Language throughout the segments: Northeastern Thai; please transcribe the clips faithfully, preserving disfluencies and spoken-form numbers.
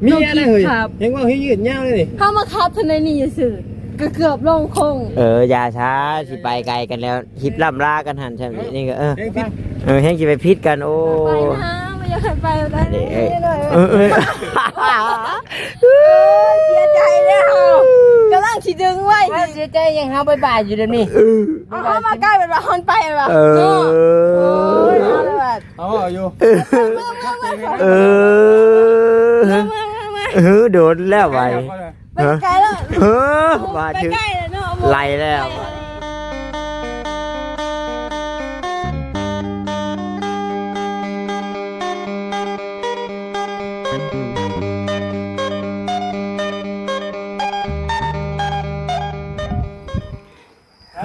เมียนะเฮ้ย ครับ ยังว่าให้ยืดยาวเลยนี่ เฮามาขับเท่าใดนี่ซื่อ ก็เกือบลงโค้ง เออ อย่าช้า สิไปไกลกันแล้ว ฮิปล่ำลากันหั่นใช่ไหม นี่ก็ เออ แฮงผิด เออ แฮงสิไปผิดกัน โอ้ ไปนะ ไม่อยากให้ไปแล้ว นี่ เอ้ย เออ เออ เสียใจแล้ว กำลังสิดึงไว้ ว่าเสียใจยังเฮาบ๊ายบายอยู่เดี๋ยวนี้ เออ เอาเข้ามาใกล้เป็นว่าฮอนไปเป็นว่า เออ เนาะ โอ้ย เอาเลยว่า เอาอยู่ เออ เออ มามามามา เออ โดนแล้วไป ไปไกลแล้ว เออ มาถึง ไปไกลแล้วเนาะ ไหลแล้ว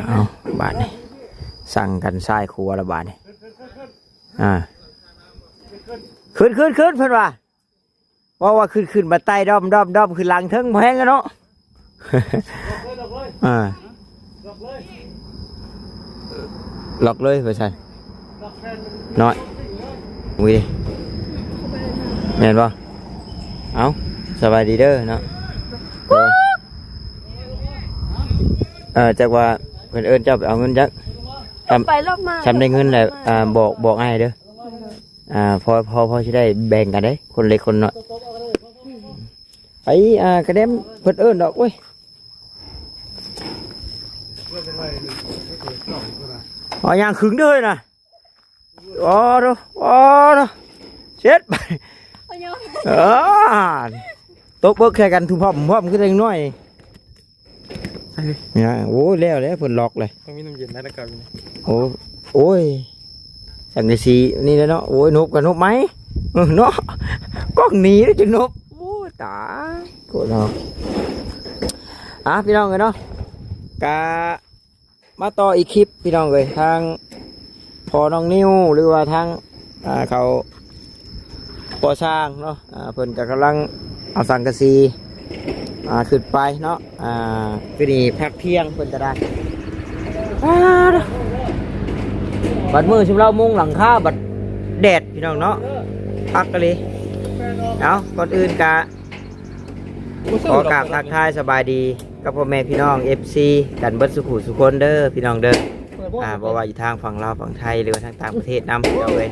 เอา บาดนี้ สั่งกันซ้ายครัวละบาดนี้ อ่า ขึ้น ขึ้น ขึ้น เพิ่นว่า ว่า ว่า ขึ้น ขึ้น มาไต่ด้อม ด้อม ด้อม ขึ้นหลังเทิงบ่แฮงกันเนาะ อ่า ล็อกเลยว่าซั่น น้อย อุ้ย แม่นบ่ เอ้า สบายดีเด้อเนาะ เออ จักว่าเพิ่นเอิ้นเจ้าไปเอาเงินจัก ทำ ไปรอบมา ทำได้เงินแล้ว อ่า บอก บอกอ้ายเด้อ อ่า พอ พอ พอสิได้แบ่งกันเด้ คนเล็กคนน้อย ไป อ่า กระเด็มเพิ่นเอิ้นดอก โอ้ย เอาย่างขึงเด้อเฮ้ยนะ โอ้โห โอ้โห เช็ดไป พยอง เออ ตกเบิกแค่กันทุพร่อมพร่อมคือเด็กน้อย เนี่ย โอ้ แล้ว แล้วเพิ่นล็อกเลย ต้องมีน้ำเย็นนะ แล้วก็ โอ้ โอ้ย สังกะสีนี่แหละเนาะ โอ้ย นบกับนบไหม เออ เนาะ กล้องหนีแล้วจะนบ โอ้ย ตาย โกรธเนาะ อ่ะ พี่น้องเอ้ยเนาะ กะ มาต่ออีกคลิป พี่น้องเอ้ย ทางพ่อน้องนิว หรือว่าทาง อ่า เขาก่อสร้างเนาะ อ่า เพิ่นก็กำลังเอาสังกะสี อ่า ขึ้นไปเนาะ อ่า คือนี่พักเที่ยงเพิ่นก็ได้ อ่า บัดมื้อซุมลาวมุงหลังคา บัดแดด พี่น้องเนาะ พักกันเลย เอา ก่อนอื่นกะ ขอกราบทักทายสบายดีกับพ่อแม่พี่น้อง เอฟซี กันเบิดสุขุสุคนเด้อ พี่น้องเด้อ อ่า บ่ว่าอยู่ทางฝั่งลาวฝั่งไทย หรือว่าทางต่างประเทศนำ พี่น้องเอ้ย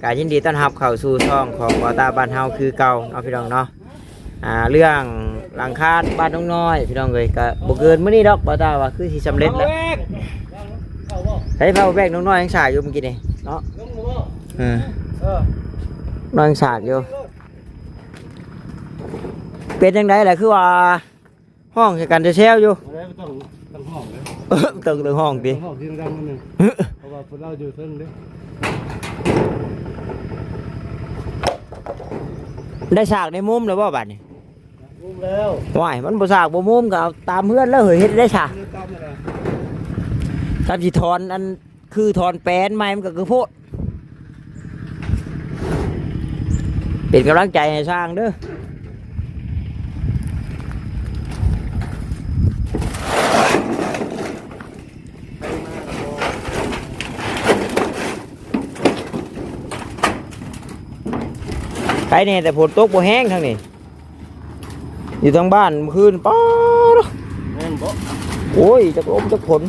ก็ยินดีต้อนรับเข้าสู่ช่องของบ่าวต้าบ้านเฮาคือเก่าเนาะ พี่น้องเนาะ อ่า เรื่องหลังคาบ้านน้องน้อย พี่น้องเอ้ย ก็บ่เกินมื้อนี้ดอก บ่าวต้าว่าคือสิสำเร็จแล้ว ใช้ผ้าแบกน้องน้อยยังสากอยู่เมื่อกี้นี่เนาะ เออ น้องยังสากอยู่ เป็นจังได๋ล่ะ คือว่าห้องใส่กันแซวๆอยู่ บ่ได้ บ่ต้อง ต้องห้องเลย เออ ต้อง ต้องห้องติ ต้องห้องเสียงดังนิดนึง เพราะว่าพวกเราอยู่เทิงเด้ ได้สากได้มุมแล้วบ่บัดนี้ มุมแล้ว ว้าย มันบ่สากบ่มุมก็เอาตามเฮือนแล้วเฮ้ย เฮ็ดได้ซะ ตามนั่นแหละ ตามสิถอนอัน คือถอนแปนใหม่มันก็คือโพด เป็นกำลังใจให้ช่างเด้อ ไปเนี่ย แต่ฝนตกบ่แห้งทางนี้ อยู่ทางบ้านเมื่อคืน ป๊าด แม่นบ่ โอ้ย จักลมจักฝน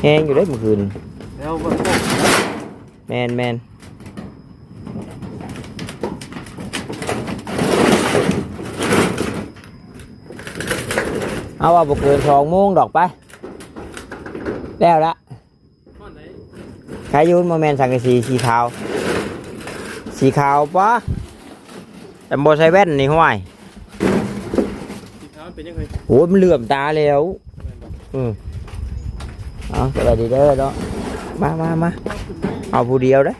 แห้งอยู่เด้เมื่อคืน แล้วบ่ตก แม่น แม่น เอาว่าบ่เกินสองโมงดอกไป แล้วละ ใครอยู่บ่แม่นสังกะสีสีขาว สีขาวปะ แต่บ่ใส่แว่นนี่ห้วย สีขาวเป็นยังไง โอ้ย มันเหลื่อมตาแล้ว อืม เอา สวัสดีเด้อเนาะ มา มา มา เอาผู้เดียวเด้อ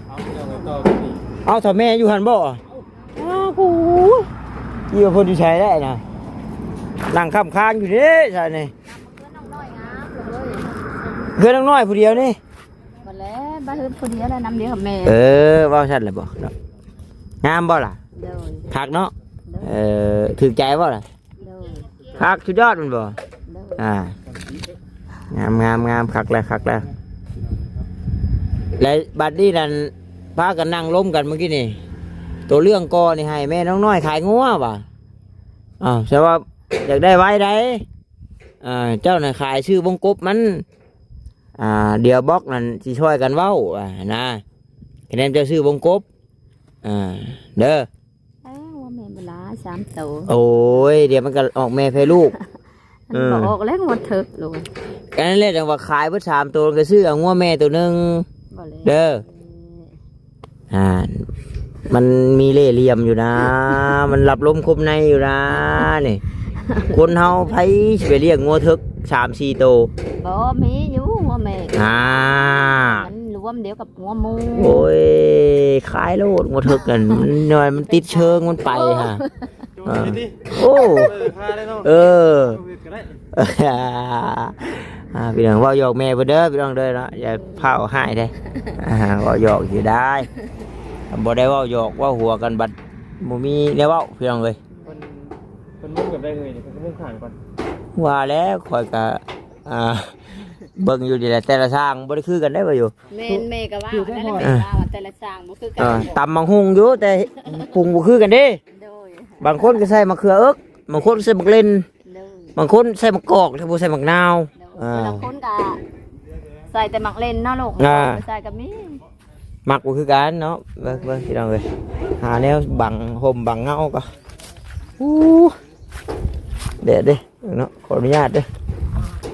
เอาผู้เดียวกันต่อ เอา ถ้าแม่อยู่หั่นบ่ อ้าว กู อยู่เพิ่นอยู่ไสได้นะ นั่งค้ำค้างอยู่เด้ซะนี่ เพื่อนน้องน้อยผู้เดียวนี่ บ่แล้ว บ้านเฮือนผู้เดียวแล้ว นำเดียวกับแม่ เออ เว้าซั่นแหละบ่เนาะ งามบ่ล่ะ โดย คักเนาะ โดย เออ ถูกใจบ่ล่ะ โดย คักสุดยอดมันบ่ โดย อ่า งาม งาม งาม คักแล้ว คักแล้ว และบัดนี้นั่น พากันนั่งลมกันเมื่อกี้นี่ ตัวเรื่องก่อนี่ให้แม่น้องน้อยขายงัวบ่ อ้าว แต่ว่าอยากได้ไว้ใด อ่า เจ้าน่ะขายซื้อวงกบมัน อ่า เดี๋ยวบอกนั่นสิช่วยกันเว้า อ่า นะ คะแนนเจ้าซื้อวงกบ อ่า เด้อ เอ้ย ว่าแม่นบ่ล่ะ สามโต โอ้ย เดี๋ยวมันก็ออกแม่แพ้ลูก มัน เออ บ่ออกแล้วงัวเถิกลูก อันนั้นแหละจังว่าขายเบิดสามโตก็ซื้อเอางัวแม่ตัวหนึ่ง บ่แล้ว เด้อ อ่า มันมีเล่ห์เหลี่ยมอยู่นะ มันหลับลมคมในอยู่นะ นี่ คนเฮาไผสิไปเลี้ยงงัวเถิกสามสี่โต บ่ มีอยู่งัวแม่ อ่า มันรวมเดียวกับงัวหมู่ โอ้ย ขายโลดงัวเถิกนั่น มันหน่อยมันติดเชิงมันไปฮะ โอ้ อ่า โอ้ เออ พาได้เนาะ เออ โควิดก็ได้ อ่า พี่น้องเว้าหยอกแม่เพิ่นเด้อ พี่น้องเด้อเนาะ อย่าเผาหายเด้อ อ่า เว้าหยอกอยู่ได้ บ่ได้เว้าหยอกเว้าหัวกันบัดบ่มีแนวเว้า พี่น้องเอ้ย เพิ่น เพิ่นมุ่งแบบใดเอ่ย เพิ่นมุ่งข้างก่อน ว่าแล้วข้อยก็ อ่า เบิ่งอยู่นี่แหละ แต่ละช่างบ่ได้คือกันได้บ่อยู่ แม่น แม่ก็ว่า อยู่ได้ นั่นแหละ บ่ แม่ว่า ว่าแต่ละช่างบ่คือกัน อ่า ตำบักหุ่งอยู่ แต่ปรุงบ่คือกันเด้ โดย บางคนก็ใส่มะเขือเอิก บางคนใส่บักเล่น โดย บางคนใส่มะกอก แต่บ่ใส่มะนาว โดย อ่า แต่ละคนก็ใส่แต่หมากเล่นเนาะลูก อ่า ใส่ก็มี มักบ่คือกันเนาะ เบิ่ง เบิ่งพี่น้องเอ้ย หาแนวบังห่มบังเงาก็ อู้ แดดเด้เนาะ ขออนุญาตเด้อ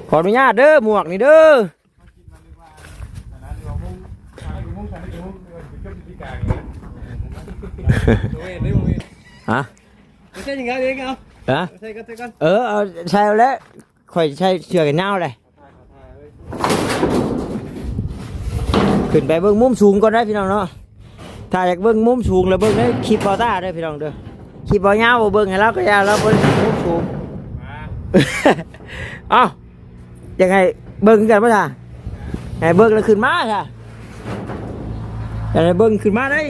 ขออนุญาตเด้อ หมวกนี่เด้อ ฮะ ไม่ใช่อย่างนั้นเองเอา ฮะ ใส่กัน ใส่กัน เออ เอาใส่เอาแล้ว ข่อยใส่เสื้อกันหนาวเลย ขึ้นไปเบิ่งมุมสูงก่อนได้พี่น้องเนาะ ถ้าอยากเบิ่งมุมสูงแล้วเบิ่งในคลิปบ่าวต้าเด้อพี่น้องเด้อ คลิปบ่าวยาวบ่เบิ่งให้เราก็ยาว เราเบิ่งมุมสูง เอ้า อยากให้เบิ่งกันบ่ล่ะ ให้เบิ่งแล้วขึ้นมาค่ะ อยากให้เบิ่งขึ้นมาได้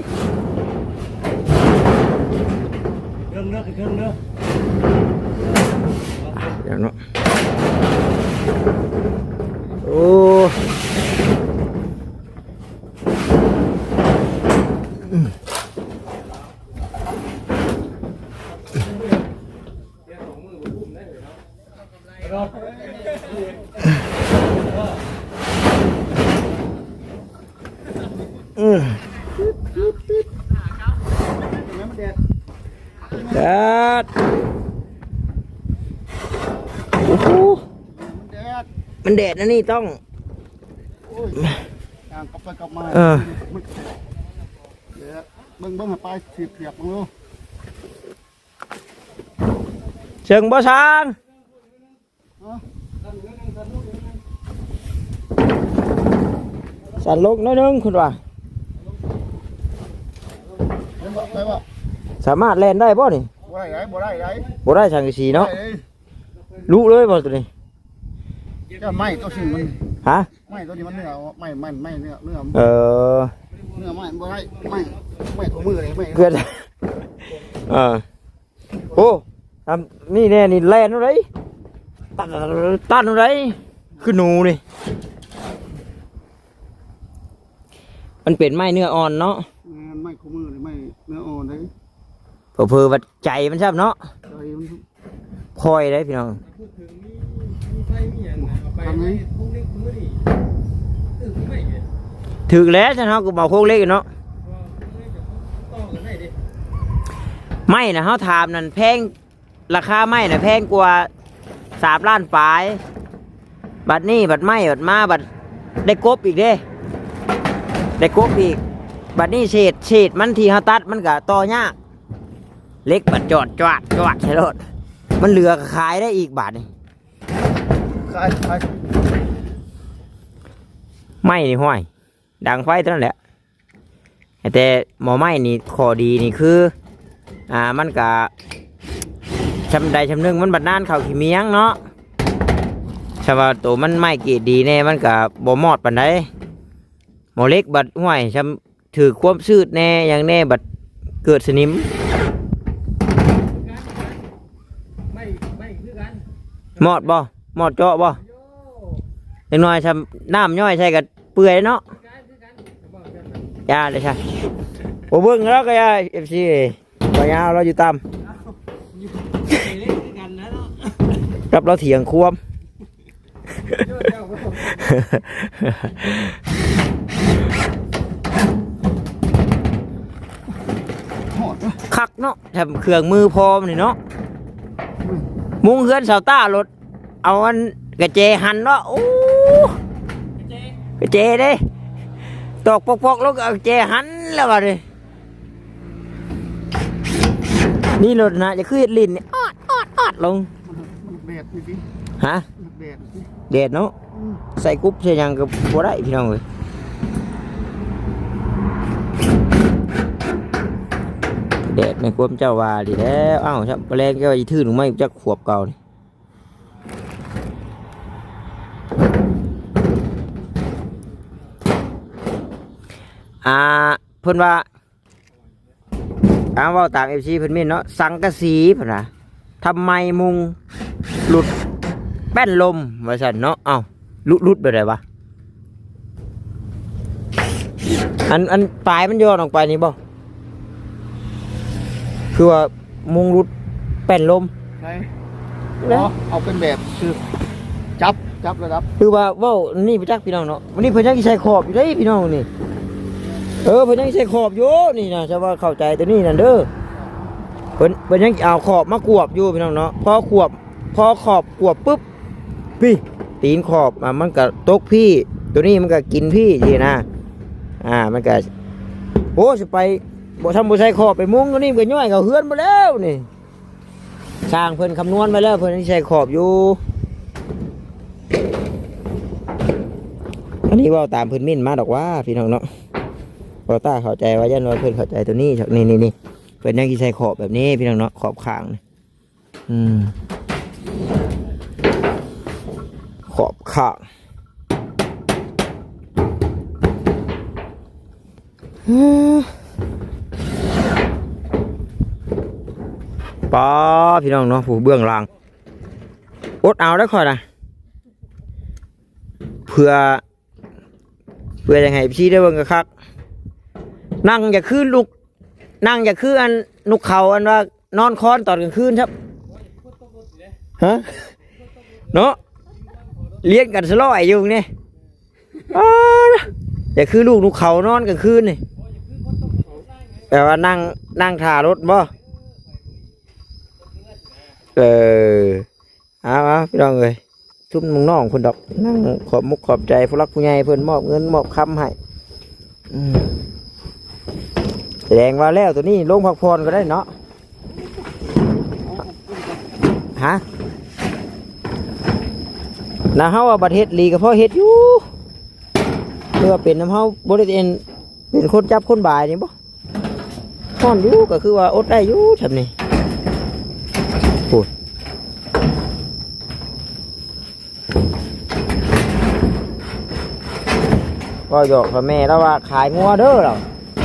เทิงเด้อ เทิงเด้อ อย่างเนาะ โอ้ อืม แดด โอ้โห มันแดด มันแดดนะนี่ต้อง โอ้ย ย่างกลับไปกลับมา เออ แดด เบิ่ง เบิ่งให้ไปเสียบเสียบเบิ่งดู เชิงบ่ช้าง สั่นลงหน้อยหนึ่งคุณว่า เห็นบ่ ได้บ่ สามารถแล่นได้บ่นี่ บ่ได้ได๋ บ่ได้ได๋ บ่ได้สังกะสีเนาะ ได้เด้ รู้เลยบ่ตัวนี้ เจ้าไม้ตัวสิ่งมัน ฮะ ไม้ตัวนี้มันเนื้อ ไม้ ไม้ ไม้เนื้อ เนื้อ เออ เนื้อไม้บ่ได้ ไม้ ไม้ของมือเลย ไม้ เพื่อน เออ โอ้ ทำนี่แน่นี่แล่นอะไร ตัน ตันอะไร คือหนูนี่ มันเป็นไม้เนื้ออ่อนเนาะ แม่น ไม้ของมือเลย ไม้เนื้ออ่อนเลย เผลอๆ ว่าใจมันซ้ำเนาะ ใจมัน คอยได้พี่น้อง พูดถึงมี มีไฟมีหยังนะ เอาไป ทางไหน ไว้พวกเล็กพวกนี้ ถือไม่เนี่ย ถือแล้ว ฉันเอากระเป๋าโคกเล็กเนาะ ว่าไม่จะต่อกันได้ดิ ไม่นะ เขาถามนั่นแพง ราคาไม้นะแพงกว่า สามล้านปลาย บัดนี้บัดไม้บัดมาบัดได้กบอีกเด้ ได้กบอีก บัดนี้เศษ เศษมันที่เขาตัดมันก็ต่อยาก เหล็กบัดจอดจวาดจวาดใส่รถ มันเหลือก็ขายได้อีกบาทนี่ ขาย ขาย ไม้นี่ห้อย ดังไฟเท่านั้นแหละ แต่หม้อไม้นี่ข้อดีนี่คือ อ่า มันก็ ชำใดชำหนึ่งมันบัดนานเข้าขี้เมียงเนาะ ถ้าว่าตัวมันไม้เกรดดีแน่มันก็บ่มอดปานใด หม้อเหล็กบัดห้วยชำถืกความซืดแน่หยังแน่บัดเกิดสนิม ไม่ ไม่คือกัน มอดบ่ มอดเจาะบ่ โย่ จักหน่อยชำน้ำย่อยใส่ก็เปื่อยเนาะ คือกัน คือกัน อย่าเลยใช่ บ่เบิ่งแล้วก็อย่า เอฟซี บ่ยาวเราอยู่ตาม อยู่ในนี้คือกันนะเนาะ กับเราเถียงความ หอดวะ คักเนาะแถมเครื่องมือพร้อมนี่เนาะ มุงเฮือนเสาต้ารถ เอาอันกระแจหันเนาะ โอ้กระแจเด้ ตอกปอกๆแล้วก็เอากระแจหันแล้วว่าเลย นี่รถนะจะคือเฮ็ดลิ้นนี่ออดออดออดลง มันแดดนี่สิ ฮะ มันแดดนี่สิ แดดเนาะ อืม ใส่กรุบใส่หยังก็บ่ได้พี่น้องเอ้ย แดดในความเจ้าว่าดีแล้วอ้าวครับแปลงก็อีทื่นออกมาจักขวบเก่านี่ อ่า เพิ่นว่า อ้าว เว้าตาม เอฟซี เพิ่นเม้นเนาะ สังกะสีเพิ่นว่า ทำไมมุงหลุดแป้นลม ว่าซั่นเนาะ เอ้า หลุด หลุดแบบใดวะ อัน อันปลายมันย้อนออกไปนี่บ่ คือว่ามุงหลุดแป้นลม ไหน นะ อ๋อเอาเป็นแบบคือจับจับระดับ คือว่าเว้านี่ไปจักพี่น้องเนาะ วันนี้เพิ่นยังสิใส่ขอบอยู่เด้พี่น้องนี่ เออ เพิ่นยังสิใส่ขอบอยู่นี่นะ แต่ว่าเข้าใจตัวนี้นั่นเด้อ เพิ่น เพิ่นยังเอาขอบมากวบอยู่พี่น้องเนาะ พอกวบ พอขอบกวบปุ๊บ พี่ ตีนขอบ อ่ะ มันก็ตกพี่ ตัวนี้มันก็กินพี่สินะ อ่า มันก็ โอ้ สิไป บ่ทำบ่ใส่ขอบไปมุงตัวนี้มันก็ย่อยเข้าเฮือนหมดแล้วนี่ ช่างเพิ่นคำนวณไว้แล้ว เพิ่นสิใส่ขอบอยู่ อันนี้เว้าตามเพิ่นเม้นมาดอกว่าพี่น้องเนาะ บ่าวต้าเข้าใจว่ายันว่าเพิ่นเข้าใจตัวนี้ นี่ นี่ นี่ เพิ่นยังสิใส่ขอบแบบนี้พี่น้องเนาะ ขอบข้างนี่ อืม ขอบข้าง ป้า พี่น้องเนาะ ผู้เบื้องหลัง อดเอาได้อข่อยนะ เพื่อ เพื่อยังให้พี่ได้เบิ่งคักๆ นั่งอย่าคือลูก นั่งอย่าคืออันนกเขาอันว่านอนคอนตอนกลางคืนครับ ฮะ เนาะ เรียนกันสลอยอยู่นี่ อ้า อย่าคือลูกนกเขานอนกลางคืนนี่ แต่ว่านั่ง นั่งถ่ารถบ่ เออ เอาเอาพี่น้องเอ้ย ซุมน้องๆเพิ่นดอก นั่งขอบมุกขอบใจผู้หลักผู้ใหญ่เพิ่นมอบเงินมอบคำให้ อืม แสดงว่าแล้วตัวนี้ลงพักผ่อนก็ได้เนาะ ฮะ นะเฮาว่าบัดเฮ็ดหลีก็พอเฮ็ดอยู่ เพื่อเป็นนำเฮาบ่ได้เป็น เป็นคนจับคนบายนี่บ่ ฮ้อนอยู่ก็คือว่าอดได้อยู่ช่ำนี่ พูด เว้าหยอกกับแม่แล้วว่าขายงัวเด้อเรา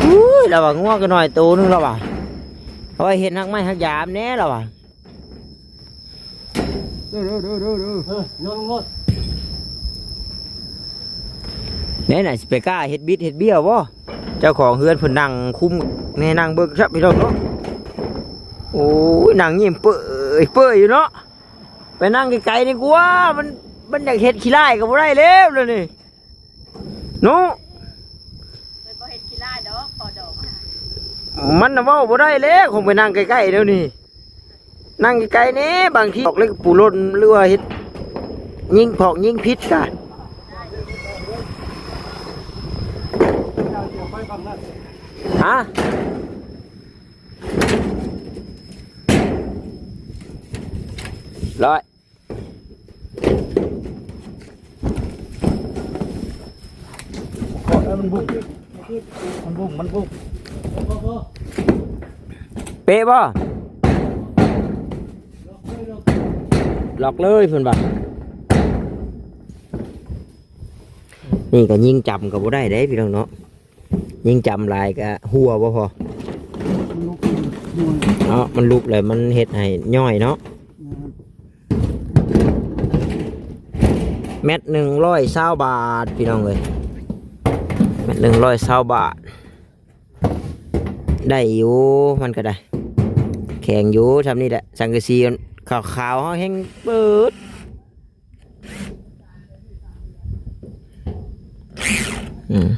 อุ้ย เราว่างัวก็น้อยโตนึงแล้วว่ะ เอาไว้เฮ็ดฮักไม้ฮักยามแน่แล้วว่ะ เด้อเด้อเด้อเด้อเด้อ เออ นอนงด แน่น่ะสิไปกล้าเฮ็ดบิดเฮ็ดเบี้ยวบ่ เจ้าของเฮือนเพิ่นนั่งคุม แน่นั่งเบิ่งซับพี่น้องเนาะ โอ้ย นั่งยิ้มเปื่อยเปื่อยอยู่เนาะ ไปนั่งไกลๆดีกว่า มัน มันอยากเฮ็ดขี้ร้ายก็บ่ได้แล้วเดี๋ยวนี้ เนาะ เลยบ่เห็นขี้ร้ายดอก ขอดอกมา มันน่ะเว้าบ่ได้แล้ว คงไปนั่งใกล้ๆเดี๋ยวนี้ นั่งไกลๆแน่ บางทีออกเล็กปูหล่นหรือว่าเฮ็ด ยิงผอกยิงผิดกะ ฮะ ร้อย เออมันบุ้งมันบุ้งมันบุ้ง เป๊ะบ่ ล็อกเลยเพิ่นว่า นี่ก็ยิงจำก็บ่ได้เด้พี่น้องเนาะ ยิงจำหลายก็หัวบ่พอ มันลุกขึ้นด้วย เนาะ มันลุกแล้วมันเฮ็ดให้ย่อยเนาะ นะครับ แมตรหนึ่งร้อยซาวบาท พี่น้องเอ้ย แมตรหนึ่งร้อยซาวบาท ได้อยู่ มันก็ได้ แข็งอยู่ ทำนี่แหละ สังกะสีขาวๆ เฮาแฮงเปิด อืม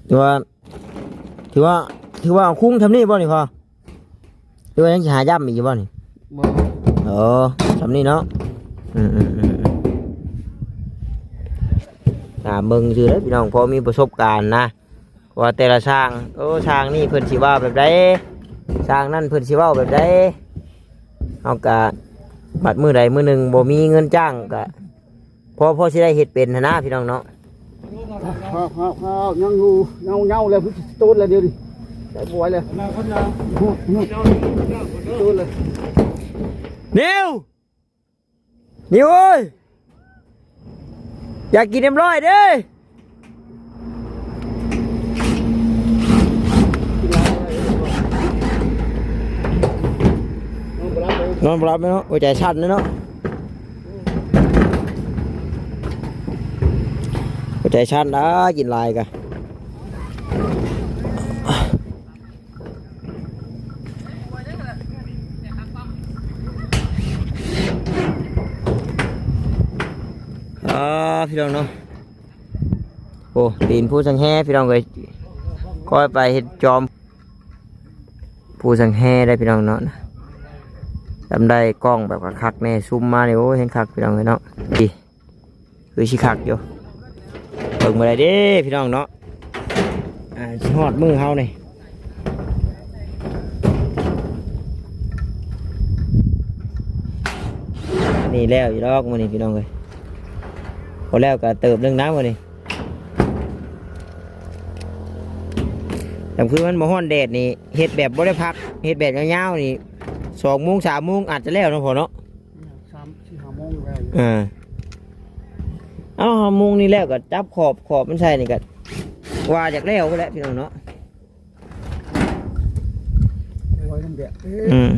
ถือว่า ถือว่า ถือว่าเอาคุ้งทำนี่บ่นี่พอ หรือว่ายังสิหาย่ำอีกอยู่บ่นี่ บ่ เออ ทำนี่เนาะ อืม อืม อืม อืม ตามเบิ่งซื่อเด้อพี่น้อง พอมีประสบการณ์นะ ว่าแต่ละช่าง โอ้ ช่างนี่เพิ่นสิว่าแบบใด ช่างนั่นเพิ่นสิเว้าแบบใด เฮากะ บัดมื้อใดมื้อหนึ่งบ่มีเงินจ้างกะ พอ พอสิได้เฮ็ดเป็นหั้นนะพี่น้องเนาะ ครับ ครับ ครับ ยังอยู่ เงา เงาแล้ว พี่ตูนแล้วเดี๋ยวนี้ ได้บวยเลย ตูนเลย นิว นิวเอ้ย อยากกินเอ็มร้อยเด้ นอนบ่หลับไหมเนาะ หัวใจสั่นเลยเนาะ หัวใจสั่นนะ กินหลายกะ อ่า พี่น้องเนาะ โอ้ ตีนผู้สังแฮพี่น้องเอ้ย ค่อยไปเฮ็ดจอม ผู้สังแฮได้พี่น้องเนาะ จำได้กล้องแบบคักๆแน่ ซูมมานี่ โอ้ แฮงคักพี่น้องเอ้ยเนาะ ดี คือสิคักอยู่ เบิ่งบ่ได้เด้พี่น้องเนาะ อ่า สิฮอดมื้อเฮานี่ นี่แล้วอยู่ดอกมื้อนี้พี่น้องเอ้ย พอแล้วก็เติบหนึ่งนะมื้อนี้ แต่คือมันบ่ฮ้อนแดดนี่ เฮ็ดแบบบ่ได้พัก เฮ็ดแบบยาวๆนี่ สองโมง สามโมงอาจจะแล้วเนาะพ่อเนาะ สาม สี่ ห้าโมงแล้ว อ่า เอา ห้าโมงนี่แล้วก็จับขอบ ขอบมันใส่นี่ก็ ว่าอยากแล้วแหละพี่น้องเนาะ ไว้นั่นแหละ อืม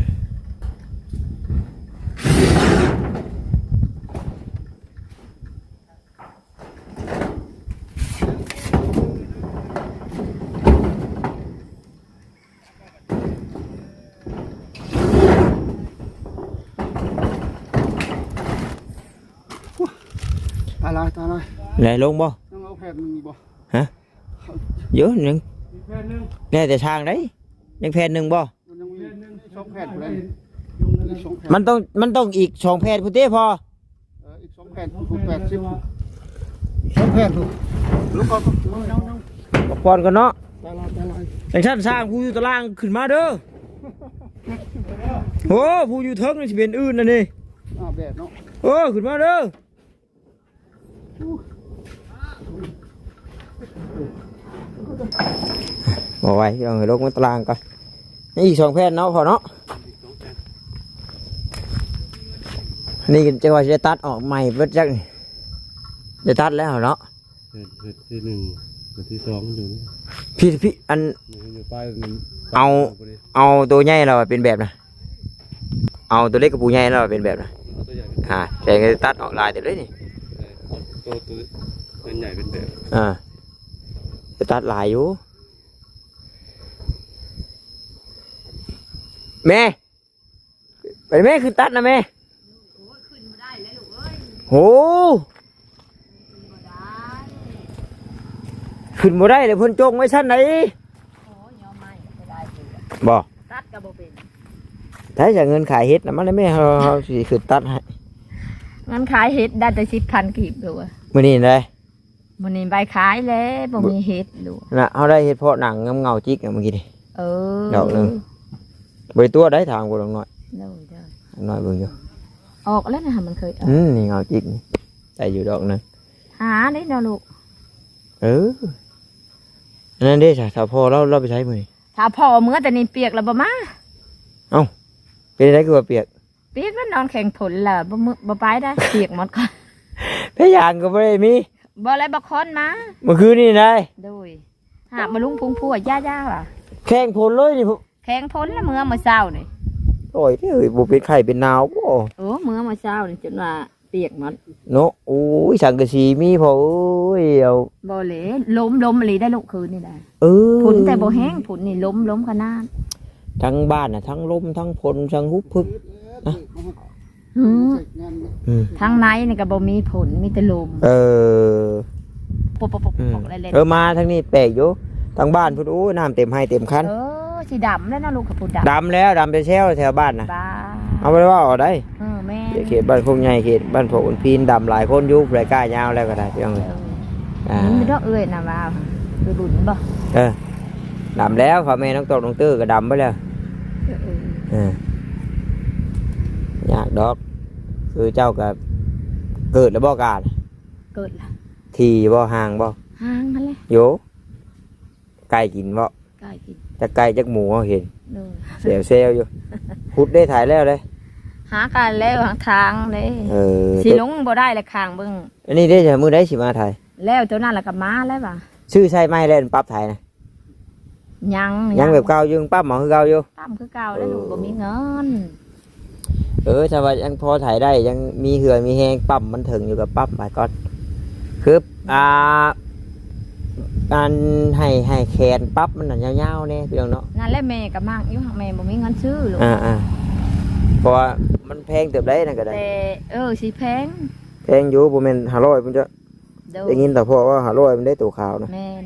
ตายละ ตายละ ไหนลงบ่ ต้องเอาแผ่นหนึ่งบ่ ฮะ เยอะหนึ่ง แน่แต่ช่างได้ ยังแผ่นหนึ่งบ่ มันยังมีสองแผ่นอยู่เลย อีกสองแผ่น มันต้อง มันต้องอีกสองแผ่นพุ้นเด้พอ เออ อีกสองแผ่นพุ้น แปดสิบ สองแผ่นพุ้น ลูกก่อน บอกก่อนกันเนาะ ตายละ ตายละ ไอ้ท่านสร้างผู้อยู่ตารางขึ้นมาเด้อ โอ้ ผู้อยู่เทิงนี่สิเป็นอื่นนั่นนี่ อ่า แบบเนาะ เออ ขึ้นมาเด้อ บ่ไหวพี่น้อง ลงมาตารางก่อน นี่อีกสองแผ่นเนาะพ่อเนาะ นี่จังหวะจะตัดออกใหม่เบิดจักนี่ จะตัดแล้วเนาะ เฮ็ด เฮ็ดที่หนึ่งกับที่สองมันอยู่นี่ พี่ พี่ อัน มันอยู่ป้ายมัน เอา บ่ได้ เอาตัวใหญ่เราอะเป็นแบบนะ เอาตัวเล็กกับปูใหญ่เราอะเป็นแบบนะ เอาตัวใหญ่เป็นแบบ อ่า แต่ก็ตัดออกหลายเติบเลยนี่ เออ เอาตัว ตัวใหญ่เป็นแบบ อ่า จะตัดหลายอยู่ แม่ ไปแม่ คือตัดนะแม่ โอ้ ขึ้นบ่ได้เลย เพิ่นจงไว้ชั้นไหน โอ้ย ยอมไม่ได้เลย บ่ ตัดก็บ่เป็น ถ้าจะเงินขายเห็ดนะ มันเลยแม่ เฮา เฮาสิขึ้นตัดให้ เงินขายเห็ดได้แต่สิบพันกีบเด้อ มื้อนี้ได้ มื้อนี้ใบขายแล้ว บ่มีเห็ดลูก น่ะ เฮาได้เห็ดเพาะหนังเงาๆจิกอะเมื่อกี้นี่ เออ ดอกหนึ่ง บ่ได้ตัวได้ทางบ่ดอกน้อย โดย โดย ดอกน้อยเบิ่งอยู่ ออกแล้วนะ มันเคยออก อืม นี่เงาจิกนี่ ได้อยู่ดอกหนึ่ง หาได้เนาะลูก เออ อันนั้นเด้ ถ้า ถ้าพ่อเรา เราไปใช้มื้อนี้ ถ้าพ่อเมื่อแต่นี่เปียกแล้วบ่มา เอ้า เป็นอะไรคือว่าเปียก เปียกแล้วนอนแข่งผลล่ะ บ่มื้อ บ่ไปได้ เปียกหมดก่อน พยางก็บ่ได้มี บ่แล้วบ่คอนมา เมื่อคืนนี่นาย โดย หากมาลุงพุงพัวย่าๆว่ะ แข่งผลเลยนี่พุ แข่งผลแล้วเมื่อมื้อเช้านี่ ต่อยเด้อ บ่เป็นไข้เป็นหนาวบ่ โอ้ เมื่อมาเช้านี่จนว่าเปียกหมด เนาะ โอ้ย สังกะสีมีพอ เอ้ย เอา บ่เลย ลม ลมอีหลีได้ลูกคืนนี่ได้ เออ ฝนแต่บ่แห้ง ฝนนี่ลม ลมขนาด ทั้งบ้านน่ะ ทั้งลม ทั้งฝน ทั้งฮุบพึบ นะ อืม อืม ทางในนี่ก็บ่มีฝน มีแต่ลม เออ ปกๆๆๆ อืม เล่นๆ เออ มาทางนี้แปลกอยู่ ทางบ้านพุ้น โอ้ น้ำเต็มไฮ่เต็มคัน เออ สิดำแล้วนะลูก กับพุ้นดำ ดำแล้ว ดำแต่แซวแถวบ้านน่ะ บ้า เอาไปเว้าเอาได้ เออ แม่น เขตบ้านโคกใหญ่ เขตบ้านพวกอุ่นพีน ดำหลายคนอยู่ ผู้ใดกล้ายาวแล้วก็ได้ พี่น้องเอ้ย เออ อ่า มันมีดอกเอื้อยนะว่า คือบุญบ่ เออ ดำแล้ว เขาแม่น้องตอกน้องตื้อก็ดำไปแล้ว เออ เออ ยากดอก คือเจ้าก็เกิดแล้วบ่กล้า เกิดละ ที่บ่ ห่างบ่ ห่างหั่นแหละ โย ไก่กินบ่ ไก่กิน จักไก่จักหมูเฮาเห็น โดย แซวๆอยู่ ขุดได้ไถแล้วเด้ หากันแล้วทางเด้ เออ สิลงบ่ได้ละข้างเบิ่ง อันนี้เด้ มื้อใดสิมาไถ แล้วตัวนั้นละก็มาแล้วว่ะ ซื้อใส่ไม้แล้วปรับไถนะ ยัง ยัง ยังแบบเก่าอยู่ ปั๊มเอาคือเก่าอยู่ ปั๊มคือเก่าแล้ว เออ ลูกบ่มีเงิน เออ ถ้าว่ายังพอไถได้ ยังมีเหื่อมีแฮง ปั๊มมันเถิงอยู่ก็ปั๊มไปก่อน คือ อ่า อันให้ ให้แขนปั๊มมันน่ะยาวๆแน่พี่น้องเนาะ นั่นแหละแม่ก็มักอยู่ หากแม่บ่มีเงินซื้อลูก อ่าๆ เพราะว่ามันแพงเติบได้นั่นก็ได้ แต่ เออ สิแพง แพงอยู่ บ่แม่นห้าร้อยพุ้นจ้ะ โดย ได้ยินแต่พ่อว่าห้าร้อยมันได้ตัวขาวนะ แม่น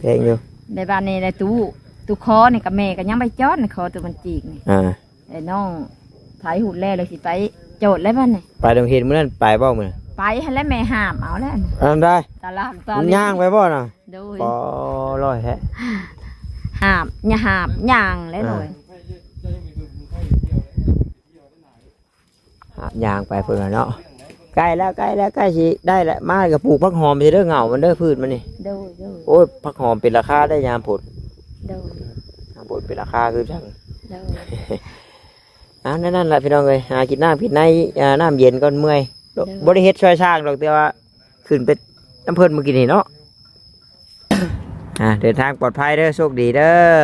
แพงอยู่ ในบ้านนี่แหละตู้ ตู้คอนี่กับแม่ก็ยังไปจอดในคอตัวมันจีกนี่ อ่า ไอ้น้องไผหูดแล้วเลยสิไปโจทย์แล้วบ้านนี่ ไปโรงเรียนมื้อนั้นไปบ่มื้อนั้น ไปหั่นแหละแม่ห้ามเอาแล้ว อันนั้นได้ ตลาดตอน มันย่างไปบ่น่ะ โดย ปอร้อยแท้ ห้าม อย่าห้าม ย่างแล้วโดย อ่า หาบย่างไปเพิ่นว่าเนาะ ใกล้แล้ว ใกล้แล้ว ใกล้สิได้แล้ว มาก็ปลูกผักหอมสิเด้อ เหงามันเด้อ พืชมันนี่ โดย โดย โอ้ย ผักหอมเป็นราคาได้ยามฝน โดย ยามฝนเป็นราคาคือจัง โดย อ่า นั่น นั่นแหละพี่น้องเอ้ย หากินน้ำกินใน อ่า น้ำเย็นก่อนเมื่อย โดย บ่ได้เฮ็ดซอยช้างดอก แต่ว่า ขึ้นไปนำเพิ่นเมื่อกี้นี่เนาะ อ่า เดินทางปลอดภัยเด้อ โชคดีเด้อ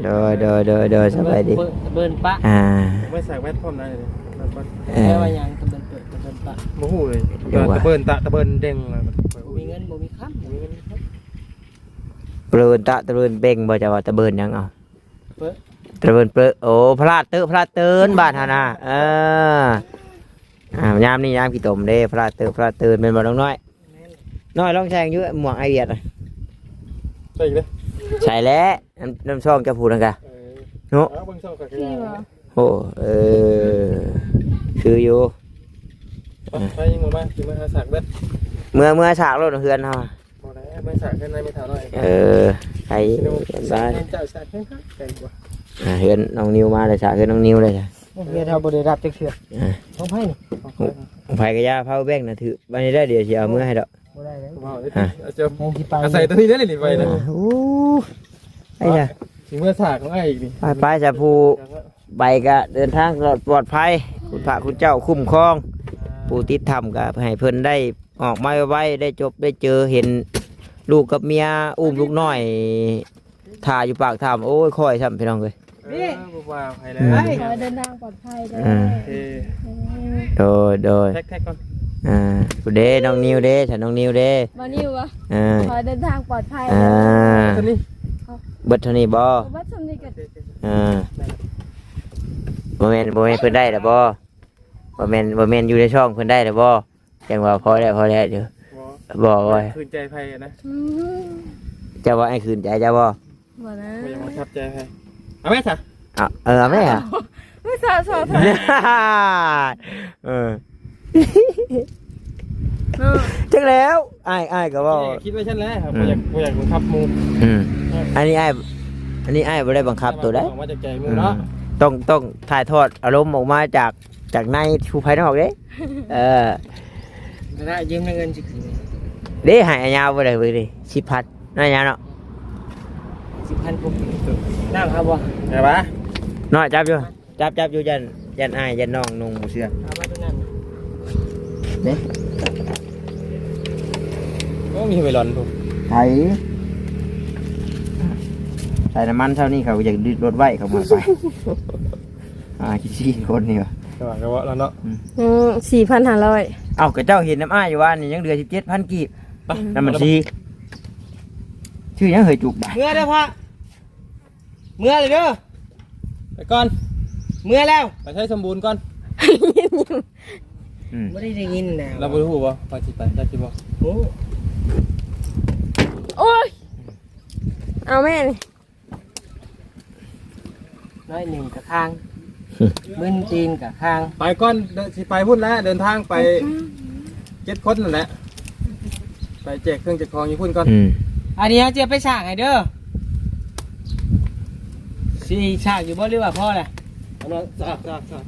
โดย โดย โดย โดย สบายดี ตะเบินปะ อ่า ไม่ใส่แว่นพร้อมนะ เออ แปลว่าหยังตะเบินเปิดตะเบินปะ บ่ฮู้เลย เดี๋ยวว่า ตะเบินตะ ตะเบินเด้งนะ บ่มีเงิน บ่มีคำ บ่มีเงิน เปินตะ ตะเบินเบ่งบ่ จะว่าตะเบินหยังเอา เปิ้น ตะเบินเปิ้น โอ้ พลาดเตอะ พลาดเติน บ้านเฮานะ เออ อ่า ยามนี้ยามขี้ตมเด้ พลาดเตอะ พลาดเติน แม่นบ่น้องน้อย แม่น น้อยลองใส่อยู่หมวกไอเวียดน่ะ ใส่อีกเด้อ ใส่แล้ว น้ำ น้ำซองเจ้าผู้นั่นกะ เออ เนาะ เอาเบิ่งซองก่อนก็ได้ โอ้ เออ คืออยู่ ไป ไปยังบ่มา สิมาหาสากเบิด เมื่อ เมื่อสากโลดเฮือนเฮา บ่ได้ เมื่อสากเฮือนในไม่เท่าน้อย เออ ไป สิดู บ้าน สากเฮือนเจ้าสากเฮือนข้อยไกลกว่า อ่า เฮือนน้องนิวมาเลย สากเฮือนน้องนิวเลยจ้ะ เฮือนเฮาบ่ได้รับจักเทื่อ อ่า ของไผนี่ ของไผก็อย่าเผาแบ่งนะ ถือบัดนี้ได้ เดี๋ยวสิเอามือให้ดอก บ่ได้เลย ว้าว อ่ะ เอาเจ้า ยังสิไป อาศัยตัวนี้ได้เลยนี่ไปนะ โอ้ ไอ้จ้ะ สิเมื่อสากของไอ้อีกนี่ ไป ไปจ้ะ ผู้ ไปก็เดินทางปลอด ปลอดภัย คุณพระคุณเจ้าคุ้มครอง ผู้ติดถ้ำก็ให้เพิ่นได้ออกมาไวๆ ได้จบได้เจอ เห็นลูกกับเมียอุ้มลูกน้อย ถ่าอยู่ปากถ้ำ โอ้ย ค่อยซ้ำพี่น้องเอ้ย เออ บ่ว่าไผแล้ว อืม ขอให้เดินทางปลอดภัยเด้อ อ่า โอเค โดย โดย แท็ก แท็กก่อน อ่า ผู้เด้ น้องนิวเด้ ฉันน้องนิวเด้ บ่าวนิวอะ อ่า ขอให้เดินทางปลอดภัย อ่า เด้อ ตัวนี้ เบิดเท่านี้บ่ เบิดเท่านี้ก็ อ่า บ่แม่น บ่แม่นเพิ่นได้แล้วบ่ บ่แม่น บ่แม่นอยู่ในช่องเพิ่นได้แล้วบ่ จังว่าพอแล้ว พอแล้ว เดี๋ยว บ่ บ่ บ่ คืนใจไผนะ อืม เจ้าว่าให้คืนใจเจ้าบ่ บ่นะ บ่อยากบังคับใจไผ เอาไหมซะ เอา เออ เอาไหมอะ ไม่สาวสาว เออ เนาะ จักแล้ว อ้าย อ้ายก็เว้า คิดไว้ซั่นแหละครับ อืม บ่อยาก บ่อยากบังคับหมู่ อืม อันนี้อ้าย อันนี้อ้ายบ่ได้บังคับตัวใด ออกมาจากใจหมู่เนาะ อืม ต้อง ต้องถ่ายทอดอารมณ์ออกมาจาก จากในสู่ภายนอกเด้ เออ ก็ได้ยืมเงินสิ เด้ ให้อาญาบ่ได้เว้ยเด้ สิบพัน น้อยอาญาเนาะ สิบพันปุ๊บ น้ำครับบ่ ได้ปะ น้อยจับอยู่ จับ จับอยู่ ย่าน ย่านอ้าย ย่านน้องนุ่งบ่เชื่อ เอามาตัวนั้น เด้ โอ้ มีเมลอนพุ้น ไถ ใส่น้ำมันเท่านี้เขาอยากดึดรถไว้เขามาไป อ่า กินสี่คนนี่วะ จังหวะกะเวาะแล้วเนาะ อืม อืม สี่พันห้าร้อย เอ้า ก็เจ้าเห็นน้ำอ้ายอยู่ว่านี่ยังเหลือสิบเจ็ดพันกีบ ไป น้ำมันซี ชื่อยังเหยจุกบ่า เมื่อเด้อพ่อ เมื่อเลยเด้อ ไปก่อน เมื่อแล้ว ไปใช้สมบูรณ์ก่อน อืม บ่ได้ได้ยินนะ เราบ่รู้บ่ ไปสิไป ได้สิบ่ โอ้ โอ้ย เอาแม่นี่ น้อยหนึ่งกะคาง มึนตีนกะคาง ไปก่อน เดิน สิไปพุ่นแล้ว เดินทางไป เจ็ดคนนั่นแหละ ไปแจกเครื่องแจกของอยู่พุ่นก่อน อืม อันนี้เฮาจะไปสร้างให้เด้อ สิสร้างอยู่บ่หรือว่าพอแหละ เอามาสร้าง สร้าง สร้าง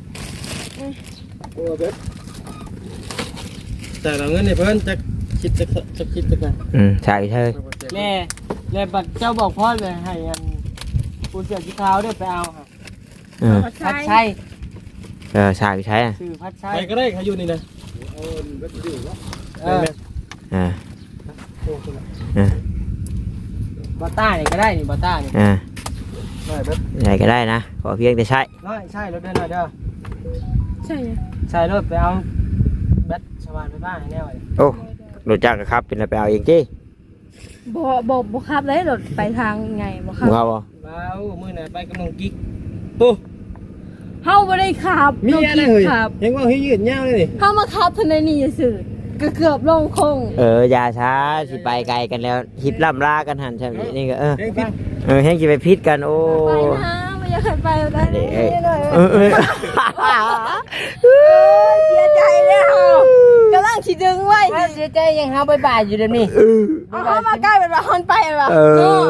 โอ้เด็ด แต่ละเงินนี่เพิ่นจะคิดจะ จะคิดจะกัน อืม ใช่ ใช่ แม่ แล้วบัดเจ้าบอกพ่อเลยให้อัน ผู้เสื้อสีขาวเด้อไปเอาค่ะ เออ ผัดไช ผัดไช เออ ใช่ ใช่ ชื่อผัดไช ใครก็ได้ ใครอยู่นี่นะ เออ เออ เออ เออ บอต้านี่ก็ได้นี่ บอต้านี่ เออ ได้เบิด ใหญ่ก็ได้นะ ขอเพียงแต่ใช่ น้อย ใช่รถเด้อ น้อยเด้อ ใช่ไง ใช่รถไปเอาแบตสว่านไฟฟ้าให้แน่เลย โอ้ รถจักรก็ขับ เป็นอะไรไปเอาเองติ บ่ บ่ บ่ขับเลย รถไปทางไง บ่ขับ บ่ขับบ่ ว้าว มื้อหน้าไปกับน้องกิ๊ก ปุ๊ เฮาบ่ได้ขับ มี น้อง อะไร กิ๊ก เฮ้ย ขับ ยังว่าให้ยืดยาวเลยนี่ เฮามาขับเท่านั้นนี่ซื่อ ก็เกือบลงโค้ง เออ อย่าช้า สิไปไกลกันแล้ว ฮิปล่ำลากันหันใช่ไหม นี่ก็ เออ แฮงผิด เออ แฮงสิไปผิดกัน โอ้ ไปนะ ไม่อยากให้ไปแล้วนะ เออ เออ เออ เสียใจแล้ว กำลังสิดึงไว้ เสียใจยังเฮาบ๊ายบายอยู่เดี๋ยวนี้ เออ เอาเข้ามาใกล้เป็นว่าฮอนไปเป็นว่า เออ เนาะ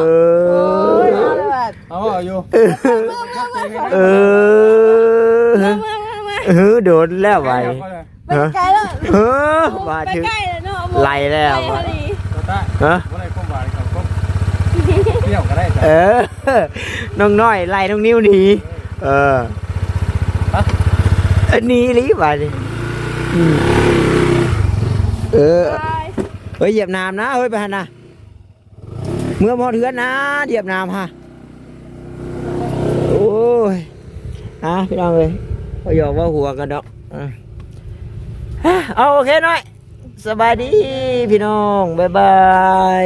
โอ้ย เอาเลยแบบ เอาอยู่ เออ เออ โดนแล้วไป ไปไกลแล้ว เออ ว่า ไป ถึง ใกล้แล้วเนาะ ไหลแล้ว ไปพอดี ตาต้า ฮะ บ่ได้ความหวานกับความเปรี้ยวก็ได้จ้ะ เออ น้องน้อยไล่น้องนิ้วหนี เออ ฮะ อันนี้อีหลีบาดนี่ อืม เออ ไป เฮ้ย เหยียบน้ำนะ เฮ้ย ไปหันนะ เมื่อมอดเฮือนนะ เหยียบน้ำฮะ โอ้ย อ่ะ พี่น้องเอ้ย ก็หยอกว่าหัวกันดอก อ่ะ อ่ะ เอา โอเคหน่อย สบายดี พี่น้อง บ๊ายบาย